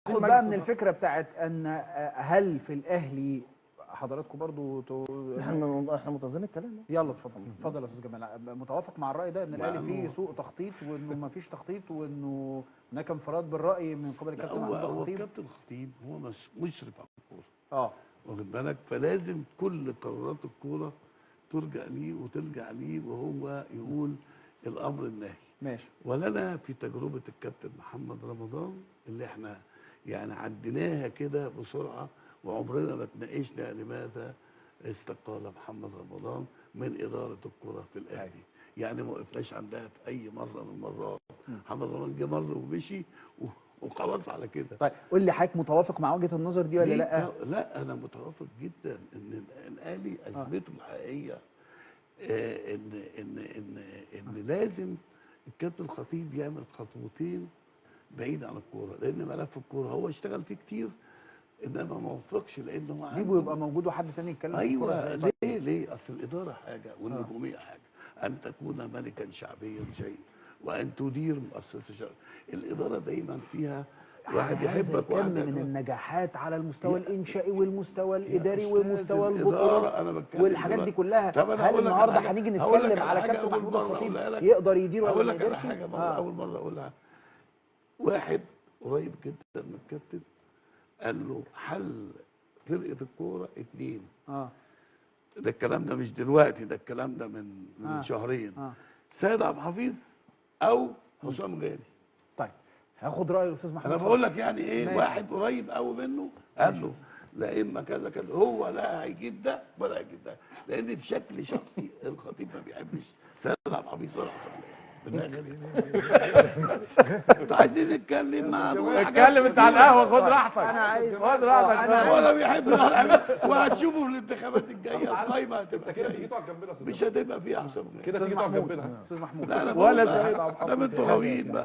ناخد بقى من الفكرة بتاعت ان هل في الاهلي حضراتكم برضو احنا منتظرين الكلام ده. يلا اتفضل اتفضل يا استاذ جمال. متوافق مع الراي ده ان الاهلي فيه سوء تخطيط وانه ما فيش تخطيط وانه هناك انفراد بالراي من قبل الكابتن محمود الخطيب؟ هو الكابتن الخطيب هو مشرف على الكورة، واخد بالك، فلازم كل قرارات الكورة ترجع ليه وترجع ليه وهو يقول الامر الناهي. ماشي. ولنا في تجربه الكابتن محمد رمضان اللي احنا يعني عديناها كده بسرعة وعمرنا ما اتناقشنا لماذا استقال محمد رمضان من ادارة الكره في الاهلي، يعني ما وقفناش عندها في اي مرة من المرات. محمد رمضان جه مرة ومشي وخلاص على كده. طيب قول لي حضرتك متوافق مع وجهه النظر دي ولا لا؟ لا انا متوافق جدا ان الاهلي ازمته الحقيقية ان ان ان ان لازم الكابتن الخطيب يعمل خطوتين بعيد عن الكورة، لان ملف الكورة هو اشتغل فيه كتير انما ما وفقش لان هو عنده يبقى موجود وحد تاني يتكلم. ايوه ليه؟ ليه؟ اصل الادارة حاجة والنجوميه حاجة، ان تكون ملكا شعبيا شيء وان تدير مؤسسة شعبية. الادارة دايما فيها واحد يحبك واحد من النجاحات على المستوى الانشائي والمستوى الاداري والمستوى البطولات والحاجات دي كلها. هل النهارده هنيجي نتكلم على كابتن محمود الخطيب يقدر يدير ولا ما يقدرش؟ اقول لك على حاجة اول مرة اقولها. واحد قريب جدا من الكابتن قال له حل فرقه الكورة 2. ده الكلام ده مش دلوقتي، ده الكلام ده من شهرين. سيد عبد الحفيظ او حسام غالي. طيب هاخد راي الاستاذ محمود. انا بقول لك يعني ايه. ماشي. واحد قريب قوي منه قال له لا اما كذا كذا، هو لا هيجيب ده ولا هيجيب ده، لان بشكل شخصي الخطيب ما بيحبش سيد عبد الحفيظ ولا حسام غالي. انتوا عايزين نتكلم مع اتكلم انت على القهوة، خد راحتك. انا عايز خد راحتك. ولا بيحب وهتشوفوا في الانتخابات الجاية القايمة هتبقى كده. تيجي تقعد جنبنا مش هتبقى فيها احسن كده، تيجي تقعد جنبنا استاذ محمود ولا سيد عبد الحفيظ. ده انتوا غاويين بقى.